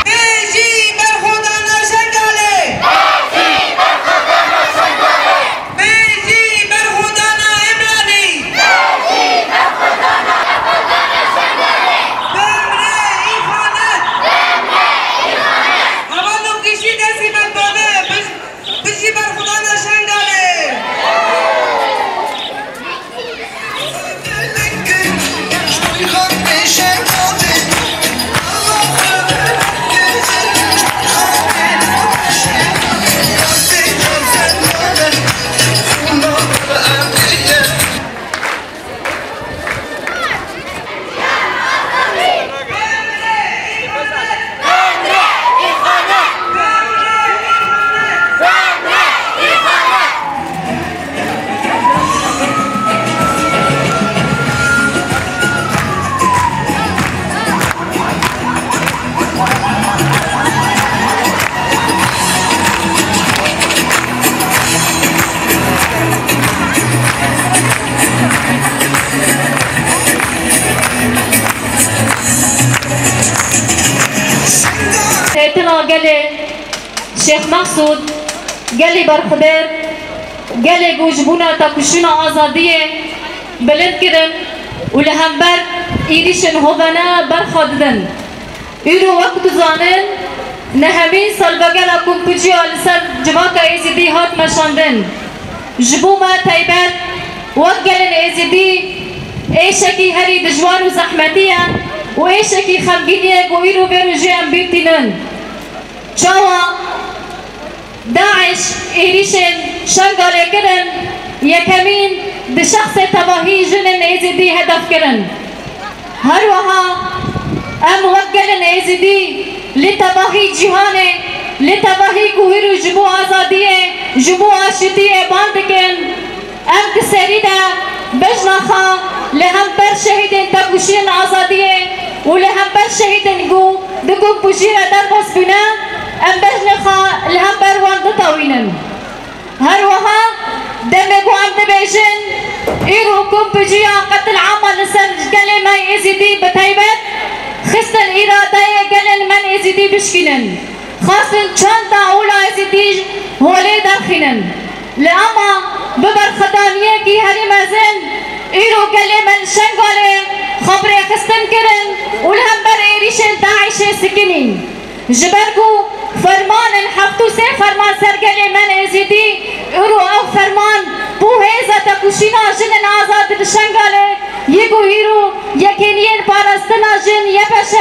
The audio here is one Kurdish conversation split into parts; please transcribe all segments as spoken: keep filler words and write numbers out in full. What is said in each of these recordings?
Bêjî berxwedana Şengalê! Bêjî berxwedana Îmranî! Bimre îxanet! Hevalno kişî destî me dane, bij-, bijî berxwedana Şengalê! Hêtina gelê Şêx Mehsûd, gelê berxwedêr, gelê ku ji bona têkoşîna azadiyê bilind kirin û li hember êrîşên hovane berxa didin. Îro wek dizanin, nehemîn salvegera kompûciya li ser civaka Êzidî hat meşandin. Ji bo me taybet, wek gelên Êzidî, êşekî herî dijwar û zehmetî ye û êşekî xemgînî ye ku îro vê rojê em bîr tînin. Çawa DAIŞ êrîşên Şengalê kirin, yekemîn di şexsê tevahî jinên Êzidî hedef kirin. Her wiha em wek gelên Êzidî li tevahî cîhanê, li tevahî ku îro ji bo azadiyê, ji bo aşitiyê ban dikin, em di serî de bejna xwe li hember şehîdên têkoşînên azadiyê û li hember şehîdên ku di kompûcî re derbas bûne, em bejnê xwe li hember wan ditewînin. Her wiha demê ku em dibêjin, îro kompûciya qetilama li ser gelê me Êzidî bi taybet xistin îradeyê gelên me Êzidî bişkînin. Xwestin çanda ola Êzidî holê derxînin. Li ema bi berxwedaniyekî herî mezin, îro gelê me li Şengalê xwe bi rêxistin kirin û li hember êrîşên DAIŞê sikinîn. Ji ber ku fermanên heft û sê ferman ser gelê me Êzidî, îro ew ferman bo hêza têkoşîna jinên azad li Şengalê, yê ku îro yekêniyên parastina jin, YPŞ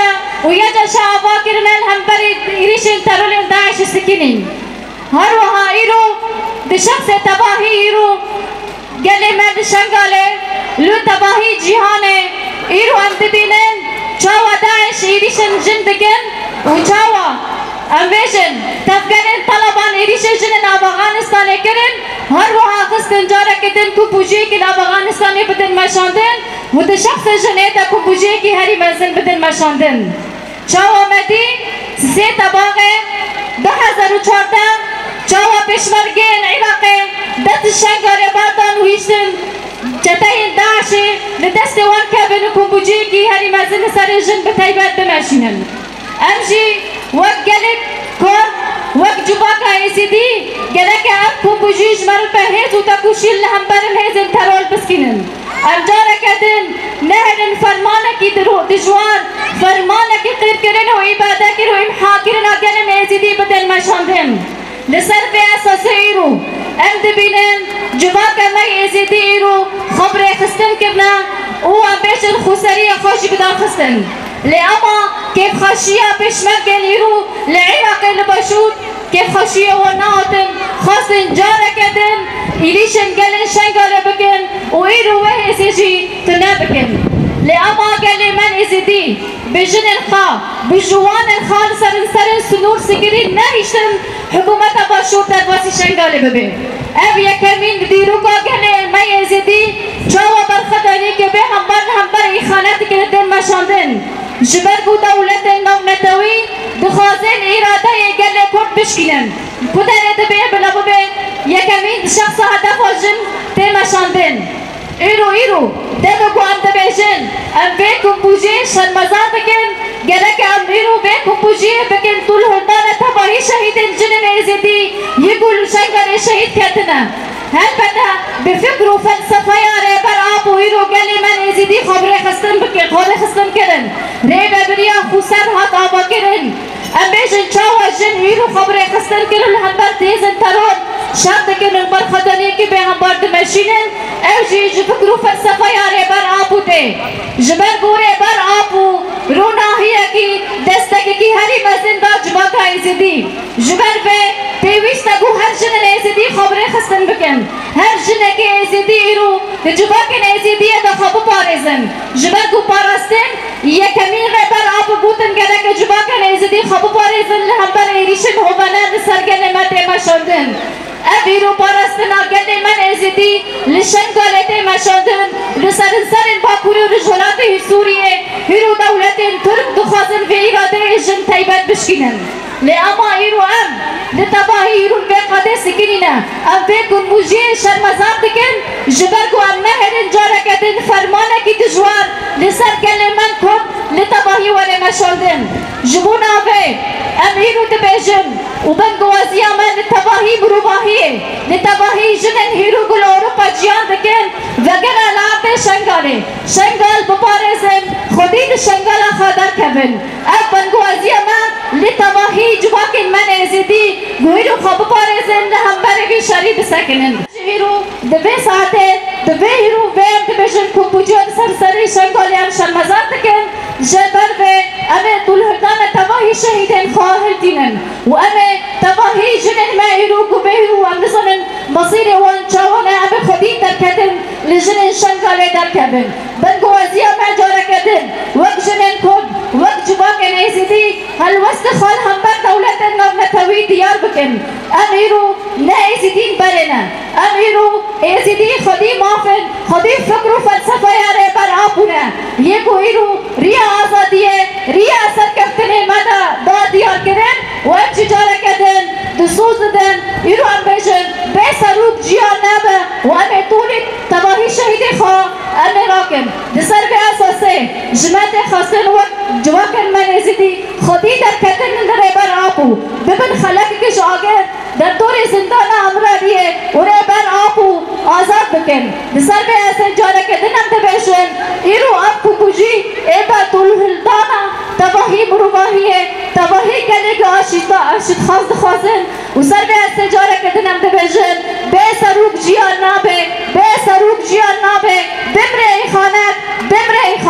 û YCŞ ava kirine li hemberî êrîşên terorên DAIŞê sikinîn. Her wiha îro di şexsê tevahî îro gelê me li Şengalê, li tevahî cîhanê, îro em dibînin çawa DAIŞ êrîşên jin dikin û çawa em bêjin tevgerên Taleban êrîşên jinên Afxanistanê kirin, her wiha xistin careke din kompûciyekî li Afxanistanê bidin meşandin û di şexsê jinê de kompûciyekî herî mezin bidin meşandin. Çawa me dî, sê Tebaxê du hezar û çardeh, çawa pêşmergeyên Iraqê dest ji Şengalê berdan û hiştin çeteyên DAIŞê li destê wan kevin û kompûciyekî herî mezin li serê jin bi taybet bimeşînin. Em jî wek gelek Kurd, wek civaka Êzidî, gereke ev kompûcî ji me re bi hêz û têkoşîn li hember hêzên teror biskînin. Em careke din nehêlin fermanekî diro-, dijwar, fermanekî qîrkirin û îbadekir û îmhakirina gelên Êzidî bidin meşandin. Li ser vê esasê îro em dibînin civaka me Êzidî îro xwe bi rêxistin kirine û em bêjin xweseriya xwe jî bidaxistin. Lê ema kêfxweşiya pêşmergên îro li Iraqê li başûr, kêfxweşiya wan nehatin, xwestin careke din êrîşên gelên Şengalê bikin û îro wê hêzê jî tune bikin. Lê ema gelê me Êzidî bi jinên xwe, bi ciwanên xwe li serin serên sinûr sikirî nehiştin, hikûmeta başûr derbasî Şengalê bibe. Ev yekemîn dîroka gelê me Êzidî çawa berxwedanî ke bê hember li hember îxaneteke tê meşandin. Ji ber ku dewletên navnetewî dixwazin îradeyê gelê Kurd bişkînin, ku derê dibe bila bibe yekemîn şexsa hedefa jin tê meşandin. Îro, îro, dema ku em dibêjin, em vê kumpûcê şermezar dikin, gerek e em îro vê kumpûciyê bikin tûlhildana tevahî şehîdên jinên Êzidî, yê ku li Şengalê şehîd ketine. Helbete, bi fikr û felsefeya Rêber Apo îro gelê me Êzidî xwe bi rêxistin bike-, xwe rêxistin kirin. Rêvebiriya xweser hat avakirin. Em bêjin çawa jin îro xwe bi rêxistin kirin li hember têzên teror şer dikin û berxwedaniyekî bê hember dimeşînin, ew jî ji fikr û felsefeya Rêber Apo tê. Ji ber ku Rêber Apo ronahiyekî, destekekî herî mezin da civaka Êzidî. Ji ber vê pêwîst e ku her jinên Êzidî xwe bi rêxistin bikin. Her jinekê Êzidî îro di civakên Êzidiyê de xwe biparêzin. Ji ber ku parastin Yekemîn Rêber Apo gotin gereke civakên Êzidî xwe biparêzin li hember êrîşên hovane li ser gelê me tê meşandin. Ev îro parastina gelê me Êzidî li Şengalê tê meşandin, li serin serên Bakurê û Rojhilatê Sûriyê hîro dewletên Tirk dixwazin vê îradeyê jin teybet bişkînin. Lê ema îro em li tevahî îro li vê qadê sikirî ne. Em vê kumpûciyê şermezar dikin, ji ber ku em nehêlin careke din fermanekî dijwar li ser gelê me Kurd li tevahî were meşandin. Ji bo navê em îro dibêjin û bingewaziya me li tevahî mirovahiyê, li tevahî jinên hîro ku li Ewropa jiyan dikin, vegere li erdê Şengalê. Şengal biparêzin, xwedî li Şengala xwe derkevin. Ev bingewaziya me li tevahî civakên me Êzidî, ku îro xwe biparêzin, li hemberî vî şerî bisekinin. Ji îro di vê saetê, di vê îro vê em dibêjin ku puciya di ser serê Şengalê em şermezar dikin, ji ber vê em ê tûlhildana tevahî şehîdên xwe hiltînin û em ê tevahî jinên me îro ku vê îro em nizanin mesîrê wan çawa ne, em ê xwedî derketin, li jinên Şengalê derkevin. Bingewaziya me careke din, wek jinên Kurd, wek civakên Êzidî, helwestê xwe li hember dewletên navnetewî diyar bikin. Em îro ne Êzidîn berê ne. Em îro Êzidî xwedî maf in, xwedî fikr û felsefeya Rêber Apo ne. Yê ku îro riya azadiyê, riya serkeftinê me de da diyarkirin û em jî careke din di soz didin, îro em bêjin, bê serok jiyan nabe û em ê tûlî tevahî şehîdê xwe em ê rakin. Di ser vê esasê ji me tê xwestin wek civakên me Êzidî xwedî derketin li Rêber Apo, bibin xelekeke ji agir dertorê zindana Emiraliyê û Rêber Apo azad bikin. Di ser vê esê careke din em dibêjin, îro ev kumpûcî ê be tûlhildana tevahî mirovahiyê, tevahî gelê ku aşîta-, aşîtxwaz dixwazin, û ser vê esê careke din em dibêjin, bê serok jiyan nabe, bê serok jiyan nabe, bimre îxanet, bimre îxanet.